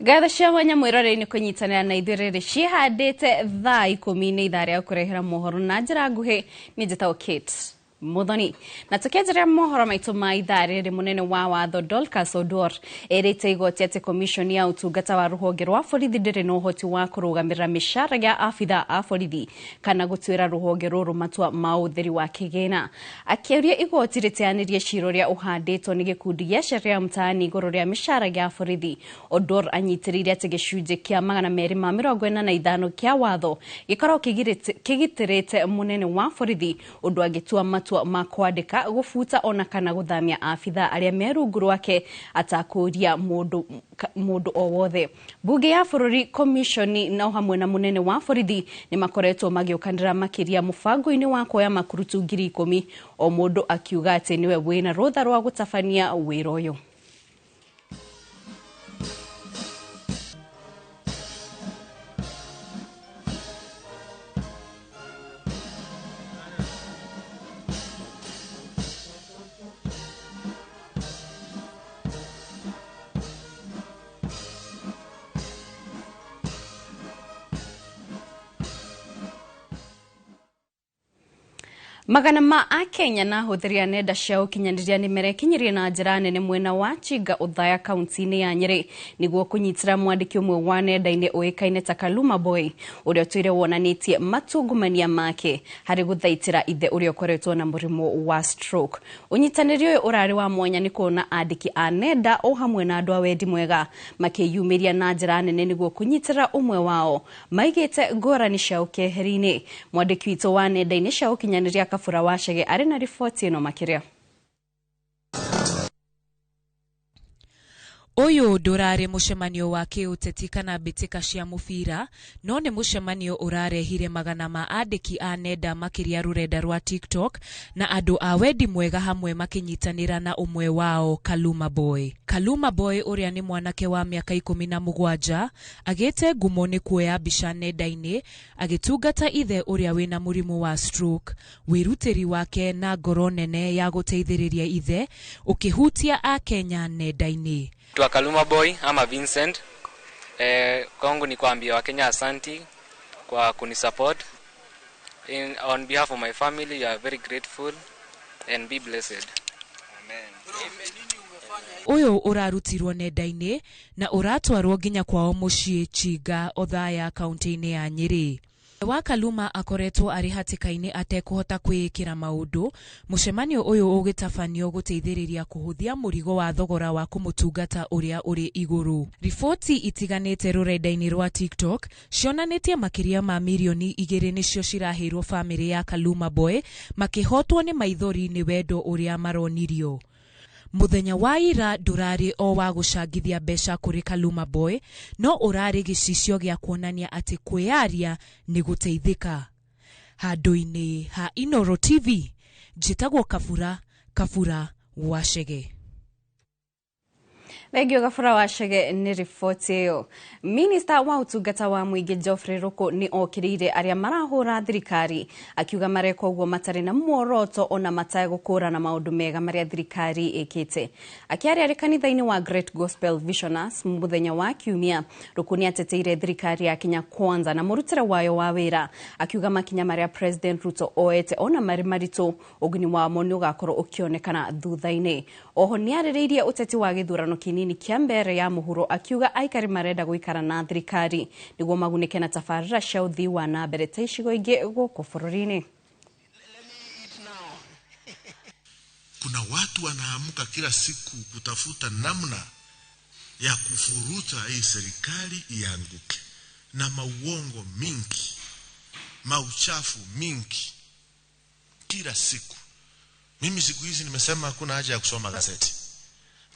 Ngatho cia mwanya mwĩroreri-inĩ kũnyitanĩra na ithuĩ rĩrĩ ciĩhandĩte thaa 10 nĩ ithaa rĩa kũrehera mohoro na njĩra nguhĩ. Niĩ njĩtagwo Kate Muthoni, na tukianjĩrĩria mohoro maitũ ma ithaa rĩrĩ, mũnene wa watho Dorcas Oduor ĩrĩte igoti atĩ commission ya ũtungata wa rũhonge rwa borithi ndĩrĩ na ũhoti wa kũrũgamĩrĩra mĩcara ya abithaa a borithi kana gũtuĩra rũhonge rũrũ matua ma ũtheri wa kĩgĩna. Akĩũria igoti rĩteanĩrie cira ũrĩa ũhandĩtwo nĩ gĩkundi gĩa Sheria Mtaani igũrũ rĩa mĩcara ya borithi. Oduor anyitĩrĩire atĩ gĩcunjĩ kĩa 245 kĩa watho gĩkoragwo kĩgitĩrĩte mũnene wa borithi ũndũ angĩtua matua ma kwandĩka, gũbuta ona kana gũthamia abithaa arĩa me rungu rwake atakũria mũndũ o wothe. Bunge ya bũrũri, komishoni na hamwe na mũnene wa borithi nĩ makoretwo magĩũkanĩra makĩria mũbango-inĩ wa kuoya makurutu 10,000 o mũndũ akiuga atĩ nĩwe wĩna rũtha rwa gũtabania wĩra ũyũ. Magana ma akenya na ahũthĩri a nenda cia ũkinyanĩria nĩ merekinyirie na njĩra nene mwena wa Chinga Othaya kaunti-inĩ ya Nyĩrĩ nĩguo kũnyitĩra mwandĩki ũmwe wa nenda-inĩ ũĩkaine ta Kaluma Boy ũrĩa ũtũire wonanĩtie matungumania make harĩ gũthaitĩra ithe ũrĩa ũkoretwo na mũrimũ wa stroke. Ũnyitanĩri ũyũ ũrarĩ wa mwanya nĩ kuona andĩki a nenda o hamwe na andũ a wendi mwega makĩyumĩria na njĩra nene nĩguo kũnyitĩra ũmwe wao maigĩte ngũrani ciao keheri-inĩ. Mwandĩki witũ wa nenda-inĩ cia ũkinyanĩria Kabura wa Chege arĩ na riboti ĩno makĩria. Ũyũ ndũrarĩ mũcemanio wa kĩũteti kana mbĩtĩka cia mũbira, no nĩ mũcemanio ũrarehire magana ma andĩki a nenda makĩria rũrenda rwa TikTok na andũ a wendi mwega hamwe makĩnyitanĩra na ũmwe wao Kaluma Boy. Kaluma Boy ũrĩa nĩ mwanake wa mĩaka 17 agĩte ngumo nĩ kuoya mbica nenda-inĩ agĩtungata ithe ũrĩa wĩna mũrimũ wa stroke. Wĩrutĩri wake na ngoro nene ya gũteithĩrĩria ithe ũkĩhutia Akenya nenda-inĩ. Tua Kaluma Boy ama Vincent. Kwangu ni kuambia Wakenya asanti kwa kunisupport. On behalf of my family, you are very grateful and be blessed. Amen. Ũyũ ũrarutirwo nenda-inĩ na ũratwarwo nginya kwao mũciĩ Chinga Othaya kaunti-inĩ ya Nyĩrĩ. Wa Kaluma akoretwo arĩ hatĩka-inĩ atekũhota kwĩĩkĩra maũndũ, mũcemanio ũyũ ũgĩtabanio gũteithĩrĩria kũhũthia mũrigo wa thogora wa kũmũtungata ũrĩa ũrĩ igũrũ. Riboti itiganĩte rũrenda-inĩ rwa TikTok cionanĩtie makĩria ma mirioni 2 nĩcio ciraheirwo bamĩrĩ ya Kaluma Boy makĩhotwo nĩ maithori nĩ wendo ũrĩa maronirio. Mũthenya wa ira ndũrarĩ o wa gũcangithia mbeca kũrĩ Kaluma Boy, no ũrarĩ gĩcicio gĩa kuonania atĩ kwĩyaria nĩ gũteithĩka. Handũ-inĩ ha Inoro TV, njĩtagwo Kabura, Kabura wa Chege. Thengio Kabura wa Chege nĩ riboti ĩyo. Minista wa ũtungata wa mũingĩ Geoffrey Ruku nĩ okĩrĩire arĩa marahũra thirikari akiuga mareka ũguo matarĩ na muoroto ona mategũkũrana maũndũ mega marĩa thirikari ĩkĩte. Akĩaria arĩ kanitha-inĩ wa Great Gospel Visioners mũthenya wa Kiumia, Ruku nĩ ateteire thirikari ya Kenya Kwanza na mũrutĩre wayo wa wĩra akiuga makinya marĩa President Ruto oete ona marĩ maritũ ũguni wamo nĩ ũgakorwo ũkĩonekana thutha-inĩ. Oho nĩ arĩrĩirie ũteti wa gĩthurano kĩnini kĩa mbere ya mũhuro akiuga aikari marenda gũikara na thirikari nĩguo magunĩke na tabarĩra cia ũthii wa na mbere ta icigo ingĩ gũkũ bũrũri-inĩ. Kuna watu wanaamka kila siku kutafuta namna ya kufuruta hii serikali ianguke, na mauongo mingi, mauchafu mingi kila siku. Mimi siku hizi nimesema hakuna haja ya kusoma gazeti.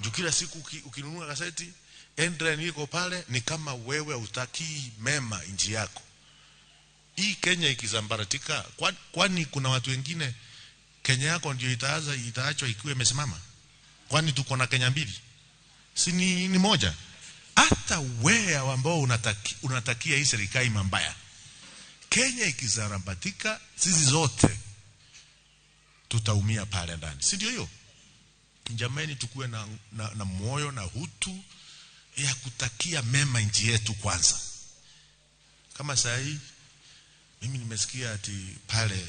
Juu kila siku ukinunua gazeti, headline iko pale ni kama wewe hutakii mema nchi yako. Hii Kenya ikizambaratika, kwani kuna watu wengine Kenya yako ndio itaachwa ikiwa imesimama? Kwani tuko na Kenya mbili? Si ni moja? Hata wewe ambao unatakia hii serikali mambaya, Kenya ikizambaratika, sisi zote tutaumia pale ndani. Si ndio hiyo? Jamani, tukue na moyo na hutu ya kutakia mema nchi yetu kwanza. Kama saa hii mimi nimesikia ati pale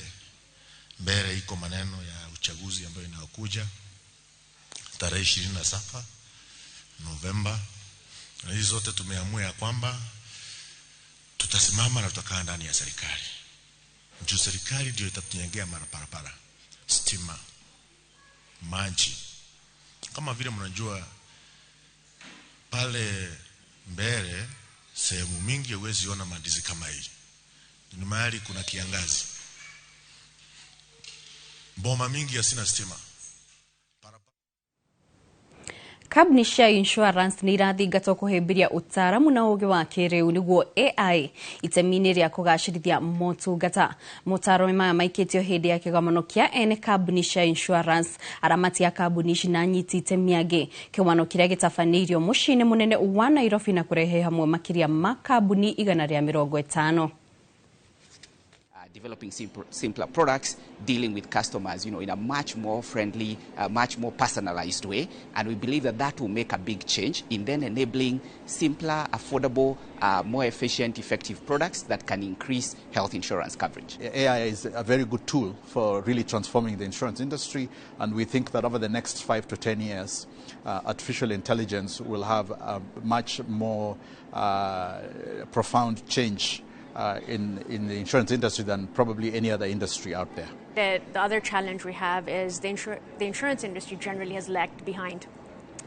mbele iko maneno ya uchaguzi ambayo inayokuja tarehe 27 Novemba. Na hizi zote tumeamua ya kwamba tutasimama na tutakaa ndani ya serikali. Juu serikali ndio itatujengea barabara, stima, maji. Kama vile mnajua pale mbele sehemu mingi huwezi ona mandizi kama hii. Ni mahali kuna kiangazi. Boma mingi hasina stima. Kambuni cia insurance nĩ irathingatwo kũhĩmbĩria ũtaaramu na ũũgĩ wa kĩrĩu nĩguo AI itemi-inĩ rĩa kũgacĩrithia motungata. Motaro maya maikĩtio hĩndĩ ya kĩgomano kĩa ene kambuni cia insurance, aramati a kambuni ici na anyiti itemi angĩ. Kĩgomano kĩrĩa gĩtabanĩirio mũciĩ-inĩ mũnene wa Nairobi na kũrehe hamwe makĩria ma kambuni 150. Developing simpler products, dealing with customers, in a much more friendly, much more personalized way. And we believe that that will make a big change in then enabling simpler, affordable, more efficient, effective products that can increase health insurance coverage. AI is a very good tool for really transforming the insurance industry. And we think that over the next 5 to 10 years, artificial intelligence will have a much more profound change in the insurance industry than probably any other industry out there. The other challenge we have is the insurance industry generally has lagged behind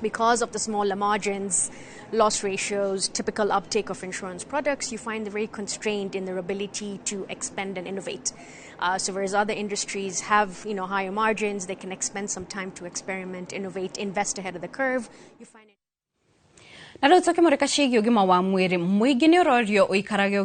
because of the smaller margins, loss ratios, typical uptake of insurance products. You find they're very constrained in their ability to expand and innovate. So whereas other industries have higher margins, they can expend some time to experiment, innovate, invest ahead of the curve. You find Na rĩu tũkĩmũrĩka ciĩgiĩ ũgima wa mwĩrĩ, mũingĩ nĩ ũrorio ũikarage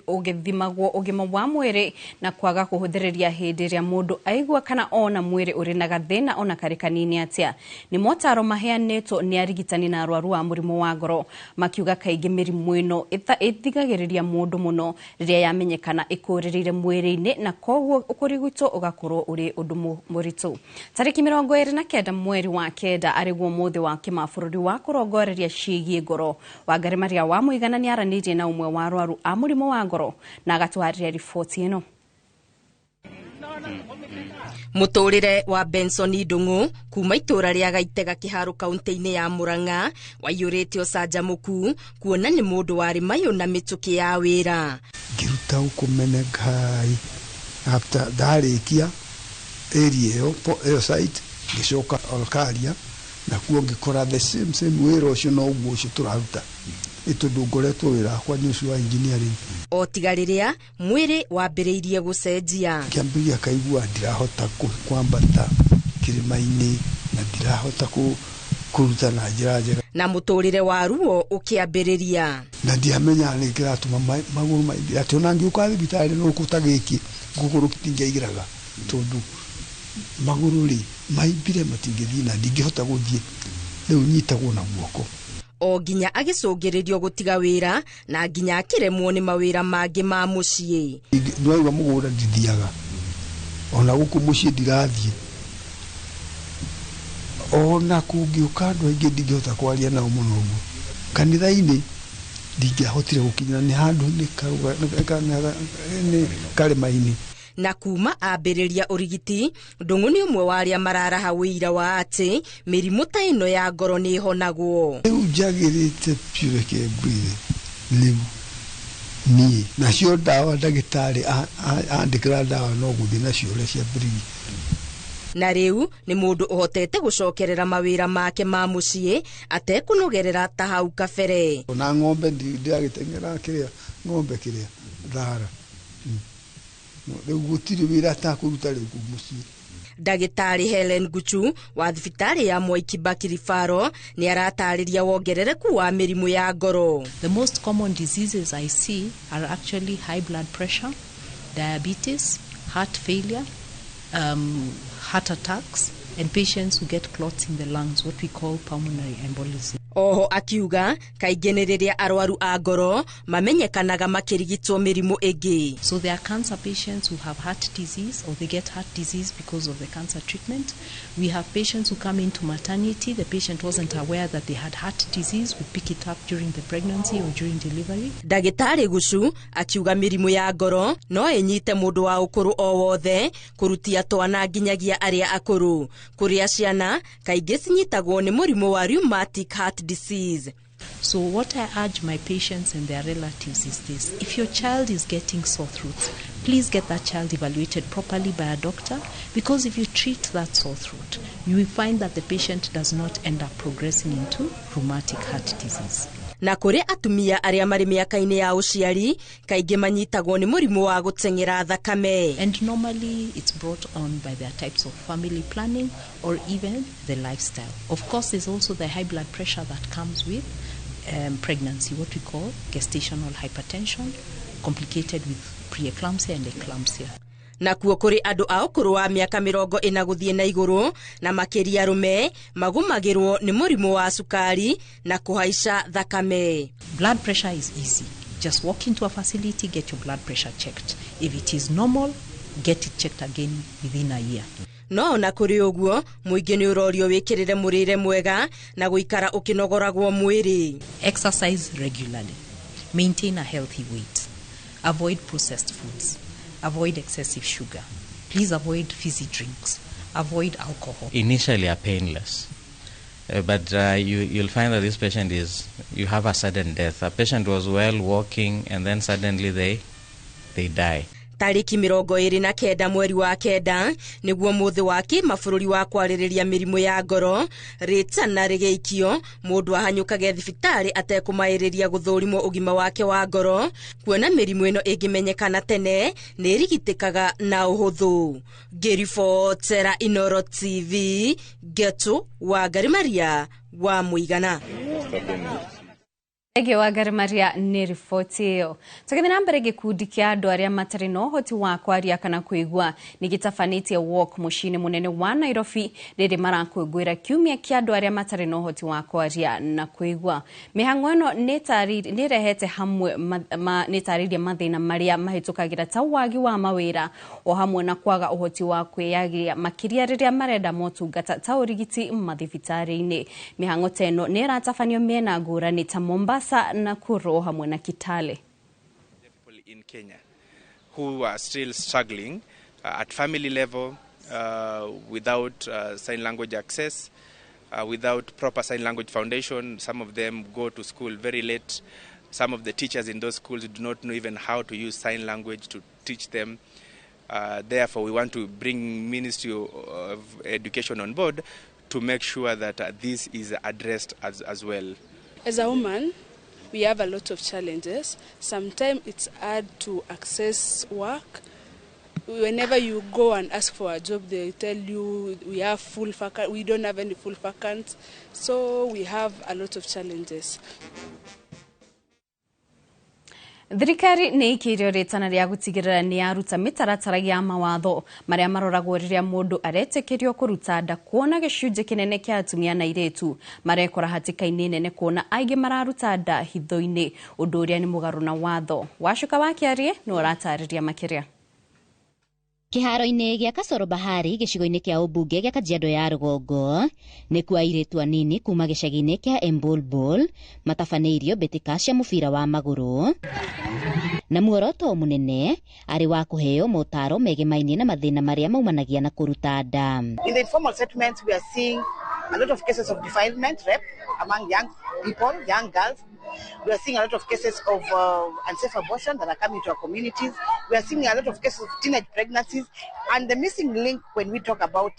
ũgĩthimagwo ũgima wa mwĩrĩ na kwaga kũhũthĩrĩria hĩndĩ ĩrĩa mũndũ aigua kana ona mwĩrĩ ũrĩ na gathĩna ona karĩ kanini atĩa. Nĩ motaro maheanĩtwo nĩ arigitani na arwaru a mũrimũ wa ngoro, makiuga kaingĩ mĩrimũ ĩno ĩthigagĩrĩria mũndũ mũno rĩrĩa yamenyekana ĩkũrĩrĩire mwĩrĩ-inĩ na koguo kũrigitwo ũgakorwo ũrĩ ũndũ mũritũ. Tarĩki 29 mweri wa 9 arĩguo mũthĩ wa kĩmabũrũri wa kũrongoreria ciĩgiĩ ngoro. Wangari Maria wa Mũigana nĩ aranĩirie na ũmwe wa arwaru a mũrimũ wa ngoro na agatwarĩria riboti ĩno. Mũtũrĩre wa Benson Ndung'u kuma itũra rĩa Gaitega Kĩharũ kaunti-inĩ ya Murang'a waiyũrĩte ũcanjamũku kuona nĩ mũndũ warĩ mayũ na mĩtũkĩ ya wĩra. Ngĩruta gũkũ Menengai after ndarĩkia area ĩyo site ngĩcoka Olkaria na kuo ngĩkora the same wĩra ũcio noguo ũcio tũraruta nĩ tondũ ngoretwo wĩra wakwa nĩ ũcio wa engineering. O tiga rĩrĩa mwĩrĩ wambĩrĩirie gũcenjia, ngĩambĩrĩria kaigua ndirahota kwambata kĩrĩma-inĩ na ndirahota kũruta na njĩra njega, na mũtũrĩre wa ruo ũkĩambĩrĩria. Na ndiamenya nĩ kĩratũma magũrũ maingĩ atĩ ona ngĩũka thibitarĩ no kũta gĩkĩ gũkũrũ ndingĩaigĩraga tondũ magũrũ rĩ maimbire matingĩthiĩ na ndingĩhota gũthiĩ, rĩu nyitagwo na guoko. O nginya agĩcũngĩrĩrio gũtiga wĩra na nginya akĩremwo nĩ mawĩra mangĩ ma mũciĩ. Nĩwaigua mũgũnda ndithiaga, ona gũkũ mũciĩ ndirathiĩ, ona kũngĩũka andũ aingĩ ndingĩhota kwaria nao mũno ũguo. Kanitha-inĩ ndingĩahotire gũkinyĩra nĩ handũ nĩ karĩma-inĩ. Na kuma ambĩrĩria ũrigiti, Ndung'u nĩ ũmwe wa arĩa mararaha wĩira wa atĩ mĩrimũ ta ĩno ya ngoro nĩ ĩhonagwo. Rĩu njagĩrĩte biũ, reke ngwĩre rĩu niĩ nacio ndawa ndagĩtarĩ andĩkĩra ndawa no gũthiĩ nacio ũrĩa ciambĩrĩirie. Na rĩu nĩ mũndũ ũhotete gũcokerera mawĩra make ma mũciĩ atekũnogerera ta hau kabere. Ona ng'ombe ndiragĩteng'era kĩrĩa ng'ombe kĩrĩa thara rĩu gũtirĩ wĩra atakũruta rĩu kũu mũciĩ. Ndagĩtarĩ Helen Guchu wa thibitarĩ ya Mwai Kibaki Referral nĩ aratarĩria wongerereku wa mĩrimũ ya ngoro. The most common diseases I see are actually high blood pressure, diabetes, heart failure, heart attacks, and patients who get clots in the lungs, what we call pulmonary embolism. Oho akiuga kaingĩ nĩ rĩrĩa arwaru a ngoro mamenyekanaga makĩrigitwo mĩrimũ ĩngĩ. So there are cancer patients who have heart disease, or they get heart disease because of the cancer treatment. We have patients who come into maternity, the patient wasn't aware that they had heart disease, we pick it up during the pregnancy or during delivery. Ndagĩtarĩ Gucu akiuga mĩrimũ ya ngoro no ĩnyite mũndũ wa ũkũrũ o wothe, kũrutia twana nginyagia arĩa akũrũ. Kũrĩa ciana kaingĩ cinyitagwo nĩ mũrimũ wa rheumatic heart disease. So what I urge my patients and their relatives is this: if your child is getting sore throats, please get that child evaluated properly by a doctor, because if you treat that sore throat, you will find that the patient does not end up progressing into rheumatic heart disease. Na kũrĩ atumia arĩa marĩ mĩaka-inĩ ya ũciari kaingĩ manyitagwo nĩ mũrimũ wa gũteng'era thakame. And normally it's brought on by their types of family planning or even the lifestyle. Of course, there's also the high blood pressure that comes with pregnancy, what we call gestational hypertension, complicated with preeclampsia and eclampsia. Nakuo kũrĩ andũ a ũkũrũ wa mĩaka 40 gũthiĩ na igũrũ na makĩria arũme magũmagĩrwo nĩ mũrimũ wa cukari na kũhaica thakame. Blood pressure is easy. Just walk into a facility, get your blood pressure checked. If it is normal, get it checked again within a year. No ona kũrĩ ũguo mũingĩ nĩ ũrorio wĩkĩrĩre mũrĩre mwega na gũikara ũkĩnogoragwo mwĩrĩ. Exercise regularly. Maintain a healthy weight. Avoid processed foods. Avoid excessive sugar. Please avoid fizzy drinks. Avoid alcohol. Initially are painless, but you'll find that this patient is, you have a sudden death. A patient was well walking and then suddenly they die. Tarĩki 29 mweri wa 9 nĩguo mũthĩ wa kĩmabũrũri wa kwarĩrĩria mĩrimũ ya ngoro rĩtana rĩgĩikio mũndũ ahanyũkage thibitarĩ atekũmaĩrĩria gũthũrimwo ũgima wake wa ngoro, kuona mĩrimũ ĩno ĩngĩmenyekana tene nĩ ĩrigitĩkaga na ũhũthũ. Ngĩribotera Inoro TV, Getu Wangari Maria wa Mũigana. Ege Wangari Maria nĩ riboti ĩyo. Tũgĩthiĩ na mbere, gĩkundi kĩa andũ arĩa matarĩ na ũhoti wa kwaria kana kũigua nĩ gĩtabanĩtie walk mũciĩ-inĩ mũnene wa Nairobi rĩrĩ marakũngũĩra kiumia kĩa andũ arĩa matarĩ na ũhoti wa kwaria na kũigua. Mĩhang'o ĩno nĩ ĩrehete hamwe nĩ ĩtarĩirie mathĩna marĩa mahĩtũkagĩra ta wagi wa mawĩra o hamwe na kwaga ũhoti wa kwĩyagĩria makĩria rĩrĩa marenda motungata ta ũrigiti mathibitarĩ-inĩ. Mĩhang'o ta ĩno nĩ ĩratabanio mĩena ngũrani ta Mombasa, Nakuru hamwe na Kitale. People in Kenya who are still struggling at family level without sign language access, without proper sign language foundation. Some of them go to school very late. Some of the teachers in those schools do not know even how to use sign language to teach them. Therefore, we want to bring Ministry of Education on board to make sure that this is addressed as well. As a woman, we have a lot of challenges. Sometimes it's hard to access work. Whenever you go and ask for a job, they tell you we have full vacant, we don't have any full vacant. So we have a lot of challenges. Thirikari nĩ ĩkĩirio rĩtana rĩa gũtigĩrĩra nĩ yaruta mĩtaratara ya mawatho marĩa maroragwo rĩrĩa mũndũ aretĩkĩrio kũruta nda, kuona gĩcunjĩ kĩnene kĩa atumia na airĩtu marekora hatĩka-inĩ nene kuona aingĩ mararuta nda hitho-inĩ, ũndũ ũrĩa nĩ mũgarũ na watho. Wacuka wa Kĩarie nĩ ũratarĩria makĩria. Kĩharo-inĩ gĩa Kasoro Bahari gĩcigo-inĩ kĩa ũmbunge gĩa Kajiado ya rũgongo nĩkuo airĩtu anini kuma gĩcagi-inĩ kĩa Embulbul matabanĩirio mbĩtĩka cia mũbira wa magũrũ na muoroto mũnene arĩ wa kũheo motaro megemainie na mathĩna marĩa maumanagia na kũruta nda. In the informal settlements we are seeing a lot of cases of defilement, rape among young people, young girls. We are seeing a lot of cases of unsafe abortion that are coming to our communities. We are seeing a lot of cases of teenage pregnancies, and the missing link when we talk about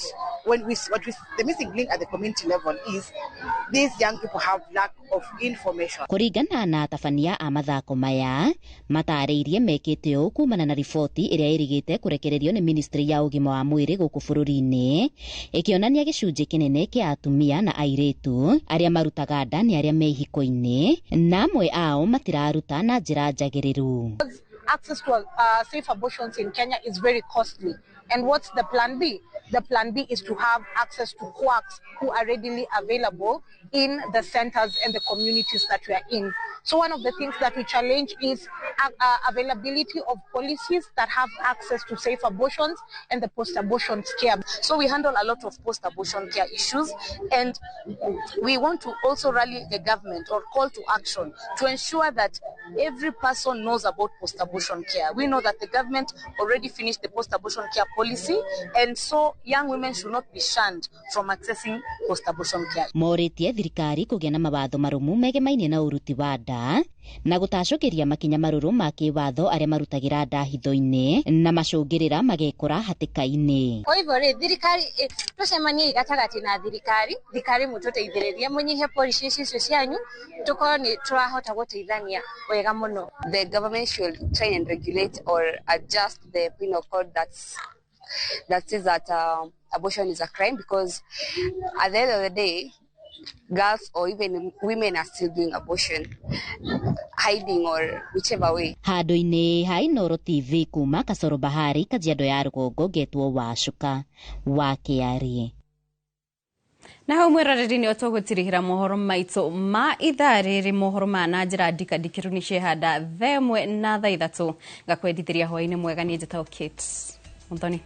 the missing link at the community level is these young people have lack of information. Kũringana na atabania a mathako maya matarĩirie mekĩte ũũ kumana na riboti ĩrĩa ĩrĩgĩte kũrekererio nĩ ministry ya ũgima wa mwĩrĩ gũkũ bũrũri-inĩ ĩkĩonania gĩcunjĩ kĩnene kĩa atumia na airĩtu arĩa marutaga nda nĩ arĩa me ihiko-inĩ na amwe ao matiraruta na njĩra njagĩrĩru. Access to safe abortions in Kenya is very costly. And what's the plan B? The plan B is to have access to quacks who are readily available in the centers and the communities that we are in. So one of the things that we challenge is availability of policies that have access to safe abortions and the post-abortion care. So we handle a lot of post-abortion care issues, and we want to also rally the government or call to action to ensure that every person knows about post-abortion care. We know that the government already finished the post-abortion care policy, and so young women should not be shunned from accessing post-abortion care. Morĩtie thirikari kũgĩa na mawatho marũmu megemainie na ũruti wa nda na gũtacũkĩria makinya marũrũ ma kĩwatho arĩa marutagĩra nda hitho-inĩ na macũngĩrĩra magekora hatĩka-inĩ. Kwa hivyo rĩ, thirikari tũcemanie gatagatĩ na thirikari, thirikari mũtũteithĩrĩrie mũnyihie policy icio cianyu, tũkorwo nĩ tũrahota gũteithania wega mũno. The government should try and regulate or adjust the penal code that says that abortion is a crime, because at the end of the day, girls or even women are still doing abortion, hiding or whichever way. Handũ-inĩ ha Inooro TV kuma Kasoro Bahari, Kajiado ya Rũgongo, ngetwo Wacuka wa Kĩarĩ. Na hau mwĩroreri nĩ tũgũtirihĩra mohoro maitũ ma ithaa rĩrĩ. Mohoro ma na njĩra ndikandikĩru nĩ ciehanda 1:00 na 3:00. Ngakwendithĩria hwaĩ-inĩ mwega. Niĩ njĩtagwo Kate Muthoni.